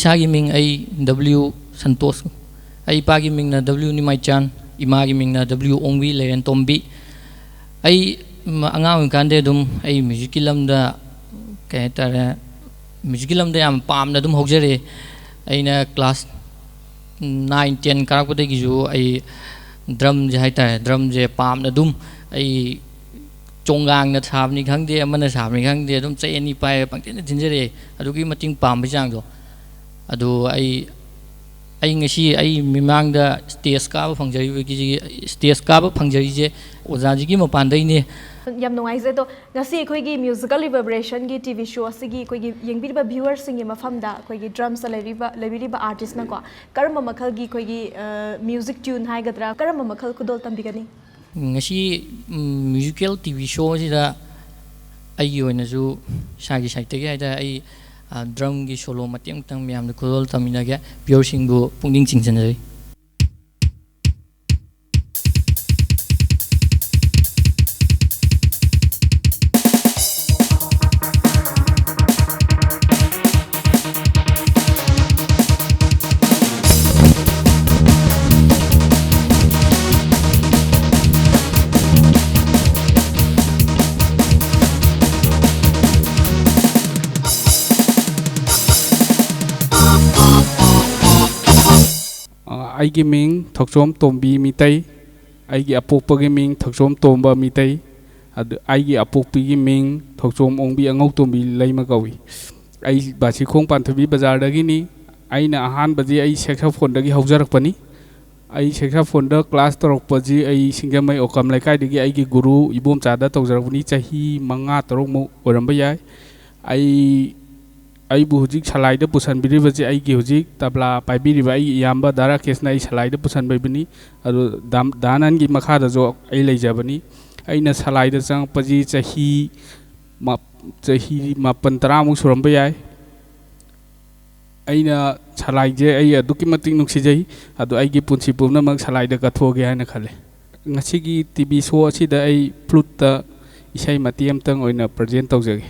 ꯏꯁꯥꯒꯤ ꯃꯤꯡ ꯑꯩ ꯗꯕ꯭ꯂꯤꯎ ꯁꯟꯇꯣꯁ꯫ ꯑꯩ ꯏꯄꯥꯒꯤ ꯃꯤꯡꯅ ꯗꯕ꯭ꯂꯤꯎ ꯅꯤꯃꯥꯏꯆꯥꯟ, ꯏꯃꯥꯒꯤ ꯃꯤꯡꯅ ꯗꯕ꯭ꯂꯤꯎ ꯑꯣꯡꯕꯤ ꯂꯩꯔꯦꯟꯇꯣꯝꯕꯤ꯫ ꯑꯩ, ꯎꯝ, ꯑꯉꯥꯡ ꯑꯣꯏꯔꯤꯀꯥꯟꯗꯩ ꯑꯗꯨꯝ ꯑꯩ ꯃ꯭ꯌꯨꯖꯤꯛꯀꯤ ꯂꯝꯗ, ꯀꯩ ꯍꯥꯏꯇꯥꯔꯦ, ꯃ꯭ꯌꯨꯖꯤꯛꯀꯤ ꯂꯝꯗ ꯌꯥꯝ ꯄꯥꯝꯅ ꯑꯗꯨꯝ ꯍꯧꯖꯔꯛꯑꯦ꯫ ꯑꯩꯅ ꯀ꯭ꯂꯥꯁ ꯅꯥꯏꯟ, ꯇꯦꯟ ꯀꯥꯔꯛꯄꯗꯒꯤꯁꯨ ꯑꯩ ꯗ꯭ꯔꯝꯁꯦ ꯍꯥꯏꯇꯥꯔꯦ, ꯗ꯭ꯔꯝꯁꯦ ꯄꯥꯝꯅ ꯑꯗꯨꯝ ꯑꯩ ꯆꯣꯡꯒꯥꯡꯅ ꯁꯥꯕꯅꯤ ꯈꯪꯗꯦ, ꯑꯃꯅ ꯁꯥꯕꯅꯤ ꯈꯪꯗꯦ, ꯑꯗꯨꯝ ꯆꯩ ꯑꯅꯤ ꯄꯥꯏꯔꯒ ꯄꯪꯊꯤꯟꯗ ꯊꯤꯟꯖꯔꯛꯑꯦ꯫ ꯑꯗꯨꯛꯀꯤ ꯃꯇꯤꯛ ꯄꯥꯝꯕꯒꯤ ꯆꯥꯡꯗꯣ꯫ ꯑꯗꯨ ꯑꯩ, ꯑꯩ ꯉꯁꯤ ꯑꯩ ꯃꯤꯃꯥꯡꯗ ꯁ꯭ꯇꯦꯖ ꯀꯥꯕ ꯐꯪꯖꯔꯤꯕꯒꯤ, ꯁ꯭ꯇꯦꯖ ꯀꯥꯕ ꯐꯪꯖꯔꯤꯁꯦ ꯑꯣꯖꯥꯁꯤꯒꯤ ꯃꯄꯥꯟꯗꯩꯅꯦ꯫ ꯌꯥꯝ ꯅꯨꯡꯉꯥꯏꯖꯩ꯫ ꯑꯗꯣ ꯉꯁꯤ ꯑꯩꯈꯣꯏꯒꯤ ꯃ꯭ꯌꯨꯖꯤꯀꯦꯜ ꯔꯤꯚꯔꯕꯔꯦꯁꯟꯒꯤ ꯇꯤ ꯚꯤ ꯁꯣ ꯑꯁꯤꯒꯤ ꯑꯩꯈꯣꯏꯒꯤ ꯌꯦꯡꯕꯤꯔꯤꯕ ꯚ꯭ꯌꯨꯋꯔꯁꯤꯡꯒꯤ ꯃꯐꯝꯗ ꯑꯩꯈꯣꯏꯒꯤ ꯗ꯭ꯔꯝꯁꯇ ꯂꯩꯔꯤꯕ, ꯂꯩꯕꯤꯔꯤꯕ ꯑꯥꯔꯇꯤꯁꯅꯀꯣ ꯀꯔꯝꯕ ꯃꯈꯜꯒꯤ ꯑꯩꯈꯣꯏꯒꯤ, ꯑ, ꯃ꯭ꯌꯨꯖꯤꯛ ꯇ꯭ꯌꯨꯟ ꯍꯥꯏꯒꯗ꯭ꯔꯥ, ꯀꯔꯝꯕ ꯃꯈꯜ ꯈꯨꯗꯣꯜ ꯇꯝꯕꯤꯒꯅꯤ? ꯉꯁꯤ, ꯎꯝ, ꯃ꯭ꯌꯨꯖꯤꯀꯦꯜ ꯇꯤ ꯚꯤ ꯁꯣ ꯑꯁꯤꯗ ꯑꯩꯒꯤ ꯑꯣꯏꯅꯁꯨ ꯏꯁꯥꯒꯤ ꯁꯥꯏꯠꯇꯒꯤ ꯍꯥꯏꯇꯥꯔꯦ, ꯑꯩ, ꯑ, ꯗ꯭ꯔꯝꯒꯤ ꯁꯣꯂꯣ ꯃꯇꯦꯛ ꯑꯃꯇꯪ ꯃꯌꯥꯝꯗ ꯈꯨꯗꯣꯜ ꯇꯝꯃꯤꯟꯅꯒꯦ꯫ ꯚ꯭ꯌꯨꯋꯔꯁꯤꯡꯕꯨ ꯄꯨꯛꯅꯤꯡ ꯆꯤꯡꯁꯤꯟꯖꯔꯤ꯫ ꯑ, ꯑꯩꯒꯤ ꯃꯤꯡ ꯊꯣꯛꯆꯣꯝ ꯇꯣꯝꯕꯤ ꯃꯤꯇꯩ꯫ ꯑꯩꯒꯤ ꯑꯄꯣꯛꯄꯒꯤ ꯃꯤꯡ ꯊꯣꯛꯆꯣꯝ ꯇꯣꯝꯕ ꯃꯤꯇꯩ꯫ ꯑꯗꯨ ꯑꯩꯒꯤ ꯑꯄꯣꯛꯄꯤꯒꯤ ꯃꯤꯡ ꯊꯣꯛꯆꯣꯝ ꯑꯣꯡꯕꯤ ꯑꯉꯧꯇꯣꯝꯕꯤ ꯂꯩꯃ ꯀꯧꯏ꯫ ꯑꯩ ꯕꯥꯁꯤꯈꯣꯡ ꯄꯥꯟꯊꯣꯏꯕꯤ ꯕꯖꯥꯔꯗꯒꯤꯅꯤ꯫ ꯑꯩꯅ ꯑꯍꯥꯟꯕꯗꯤ ꯑꯩ ꯁꯦꯛꯁꯣꯐꯣꯟꯗꯒꯤ ꯍꯧꯖꯔꯛꯄꯅꯤ꯫ ꯑꯩ ꯁꯦꯛꯁꯣꯐꯣꯟꯗ ꯀ꯭ꯂꯥꯁ ꯇꯧꯔꯛꯄꯁꯤ ꯑꯩ ꯁꯤꯡꯖꯃꯩ ꯑꯣꯀꯝ ꯂꯩꯀꯥꯏꯗꯒꯤ ꯑꯩꯒꯤ ꯒꯨꯔꯨ ꯏꯕꯣꯝꯆꯥꯗ ꯇꯧꯖꯔꯛꯄꯅꯤ꯫ ꯆꯍꯤ ꯃꯉꯥ ꯇꯔꯨꯛꯃꯨꯛ ꯑꯣꯏꯔꯝꯕ ꯌꯥꯏ꯫ ꯑꯩ, ꯑꯩꯕꯨ ꯍꯧꯖꯤꯛ ꯁꯂꯥꯏꯗ ꯄꯨꯁꯟꯕꯤꯔꯤꯕꯁꯤ ꯑꯩꯒꯤ ꯍꯧꯖꯤꯛ ꯇꯕ꯭ꯂꯥ ꯄꯥꯏꯕꯤꯔꯤꯕ ꯑꯩꯒꯤ ꯏꯌꯥꯝꯕ ꯗꯥ ꯔꯥꯀꯦꯁꯅ ꯑꯩ ꯁꯂꯥꯏꯗ ꯄꯨꯁꯟꯕꯤꯕꯅꯤ꯫ ꯑꯗꯨ ꯗꯥꯝ-, ꯗꯥ ꯅꯟꯒꯤ ꯃꯈꯥꯗꯁꯨ ꯑꯩ ꯂꯩꯖꯕꯅꯤ꯫ ꯑꯩꯅ ꯁꯂꯥꯏꯗ ꯆꯪꯉꯛꯄꯁꯤ ꯆꯍꯤ ꯃꯥ-, ꯆꯍꯤ ꯃꯥꯄꯟ ꯇꯔꯥꯃꯨꯛ ꯁꯨꯔꯝꯕ ꯌꯥꯏ꯫ ꯑꯩꯅ ꯁꯂꯥꯏꯁꯦ ꯑꯩ ꯑꯗꯨꯛꯀꯤ ꯃꯇꯤꯛ ꯅꯨꯡꯁꯤꯖꯩ꯫ ꯑꯗꯣ ꯑꯩꯒꯤ ꯄꯨꯟꯁꯤ ꯄꯨꯝꯅꯃꯛ ꯁꯂꯥꯏꯗ ꯀꯠꯊꯣꯛꯑꯒꯦ ꯍꯥꯏꯅ ꯈꯜꯂꯦ꯫ ꯉꯁꯤꯒꯤ ꯇꯤ ꯚꯤ ꯁꯣ ꯑꯁꯤꯗ ꯑꯩ ꯐ꯭ꯂꯨꯠꯇ ꯏꯁꯩ ꯃꯇꯦꯛ ꯑꯃꯇꯪ ꯑꯣꯏꯅ ꯄ꯭ꯔꯖꯦꯟ ꯇꯧꯖꯒꯦ꯫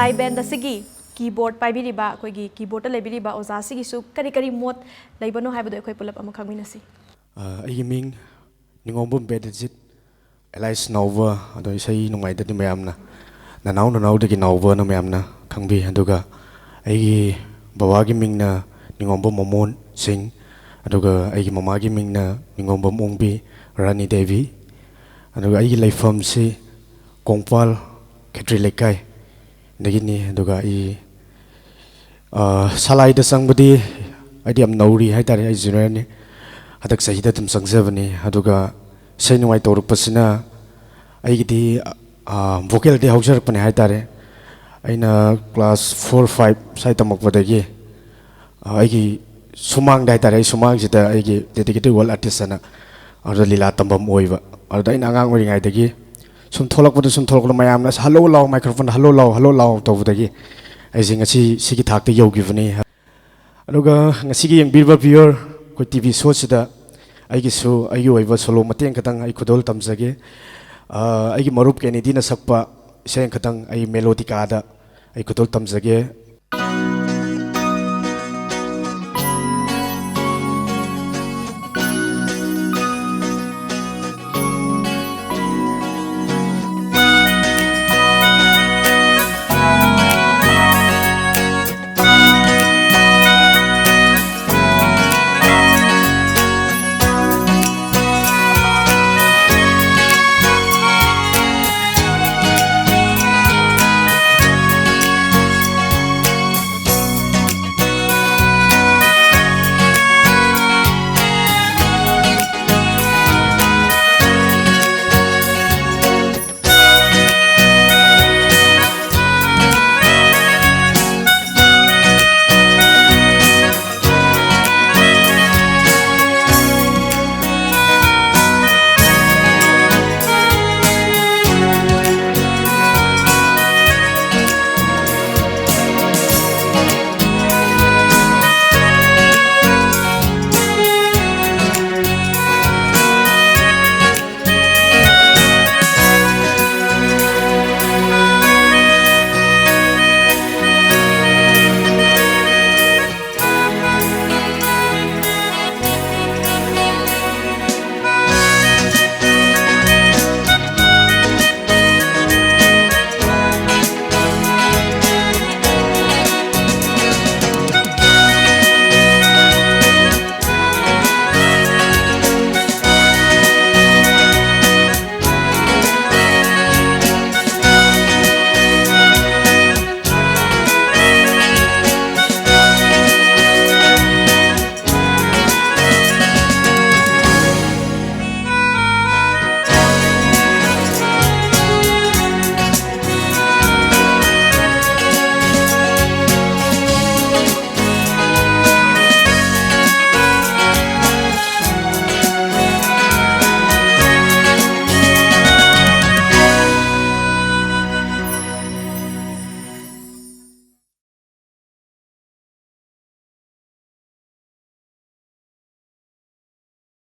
ꯁꯥꯏ ꯕꯦꯟꯗ ꯑꯁꯤꯒꯤ ꯀꯤꯕꯣꯔꯗ ꯄꯥꯏꯕꯤꯔꯤꯕ, ꯑꯩꯈꯣꯏꯒꯤ ꯀꯤꯕꯣꯔꯗꯇ ꯂꯩꯕꯤꯔꯤꯕ ꯑꯣꯖꯥꯁꯤꯒꯤꯁꯨ ꯀꯔꯤ ꯀꯔꯤ ꯃꯣꯠ ꯂꯩꯕꯅꯣ ꯍꯥꯏꯕꯗꯣ ꯑꯩꯈꯣꯏ ꯄꯨꯂꯞ ꯑꯃ ꯈꯪꯃꯤꯟꯅꯁꯤ꯫ ꯑ, ꯑꯩꯒꯤ ꯃꯤꯡ ꯅꯤꯉꯣꯝꯕꯝ ꯕꯦꯗꯖꯤꯠ, alias ꯅꯥꯎꯕ, ꯑꯗꯣ ꯏꯁꯩ ꯅꯣꯡꯃꯥꯏꯗꯗꯤ ꯃꯌꯥꯝꯅ ꯅꯅꯥꯎ ꯅꯅꯥꯎꯗꯒꯤ ꯅꯥꯎꯕꯅ ꯃꯌꯥꯝꯅ ꯈꯪꯕꯤ꯫ ꯑꯗꯨꯒ ꯑꯩꯒꯤ ꯕꯕꯥꯒꯤ ꯃꯤꯡꯅ ꯅꯤꯉꯣꯝꯕꯝ ꯃꯣꯃꯣꯟ ꯁꯤꯡ, ꯑꯗꯨꯒ ꯑꯩꯒꯤ ꯃꯃꯥꯒꯤ ꯃꯤꯡꯅ ꯅꯤꯉꯣꯝꯕꯝ ꯑꯣꯡꯕꯤ ꯔꯥꯅꯤ ꯗꯦꯕꯤ꯫ ꯑꯗꯨꯒ ꯑꯩꯒꯤ ꯂꯩꯐꯝꯁꯤ ꯀꯣꯡꯄꯥꯜ ꯈꯦꯇ꯭ꯔꯤ ꯂꯩꯀꯥꯏ ꯗꯒꯤꯅꯤ꯫ ꯑꯗꯨꯒ ꯑꯩ, ꯑ, ꯁꯂꯥꯏꯗ ꯆꯪꯕꯗꯤ ꯑꯩꯗꯤ ꯌꯥꯝ ꯅꯧꯔꯤ ꯍꯥꯏꯇꯥꯔꯦ, ꯑꯩ ꯖꯨꯅꯤꯌꯔꯅꯤ, ꯍꯟꯗꯛ ꯆꯍꯤꯗ ꯑꯗꯨꯝ ꯆꯪꯖꯕꯅꯤ꯫ ꯑꯗꯨꯒ ꯏꯁꯩ ꯅꯣꯡꯃꯥꯏ ꯇꯧꯔꯛꯄꯁꯤꯅ ꯑꯩꯒꯤꯗꯤ, ꯑ, ꯚꯣꯀꯦꯜꯗꯤ ꯍꯧꯖꯔꯛꯄꯅꯦ ꯍꯥꯏꯇꯥꯔꯦ꯫ ꯑꯩꯅ ꯀ꯭ꯂꯥꯁ ꯐꯣꯔ ꯐꯥꯏꯚ ꯁ꯭ꯋꯥꯏ ꯇꯝꯃꯛꯄꯗꯒꯤ, ꯑ, ꯑꯩꯒꯤ ꯁꯨꯃꯥꯡꯗ ꯍꯥꯏꯇꯥꯔꯦ, ꯑꯩ ꯁꯨꯃꯥꯡꯁꯤꯗ ꯑꯩꯒꯤ dedicated world artist ꯑꯅ ꯑꯗꯨꯗ ꯂꯤꯂꯥ ꯇꯝꯐꯝ ꯑꯣꯏꯕ꯫ ꯑꯗꯨꯗ ꯑꯩꯅ ꯑꯉꯥꯡ ꯑꯣꯏꯔꯤꯉꯩꯗꯒꯤ ꯁꯨꯝ ꯊꯣꯛꯂꯛꯄꯗ, ꯁꯨꯝ ꯊꯣꯛꯂꯛꯄꯗ ꯃꯌꯥꯝꯅ "ꯍꯜꯂꯣ ꯂꯥꯎ, ꯃꯥꯏꯀ꯭ꯔꯣꯐꯣꯟ ꯍꯜꯂꯣ ꯂꯥꯎ, ꯍꯜꯂꯣ ꯂꯥꯎ" ꯇꯧꯕꯗꯒꯤ ꯑꯩꯁꯦ ꯉꯁꯤ ꯁꯤꯒꯤ ꯊꯥꯛꯇ ꯌꯧꯈꯤꯕꯅꯤ꯫ ꯑꯗꯨꯒ ꯉꯁꯤꯒꯤ ꯌꯦꯡꯕꯤꯔꯤꯕ viewer, ꯑꯩꯈꯣꯏ ꯇꯤ ꯚꯤ ꯁꯣꯁꯤꯗ ꯑꯩꯒꯤꯁꯨ ꯑꯩꯒꯤ ꯑꯣꯏꯕ ꯁꯣꯂꯣ ꯃꯇꯦꯛ ꯈꯛꯇꯪ ꯑꯩ ꯈꯨꯗꯣꯜ ꯇꯝꯖꯒꯦ꯫ ꯑ, ꯑꯩꯒꯤ ꯃꯔꯨꯞ ꯀꯦꯅꯦꯗꯤꯅ ꯁꯛꯄ ꯏꯁꯩ ꯈꯛꯇꯪ ꯑꯩ ꯃꯦꯂꯣꯗꯤꯀꯥꯗ ꯑꯩ ꯈꯨꯗꯣꯜ ꯇꯝꯖꯒꯦ꯫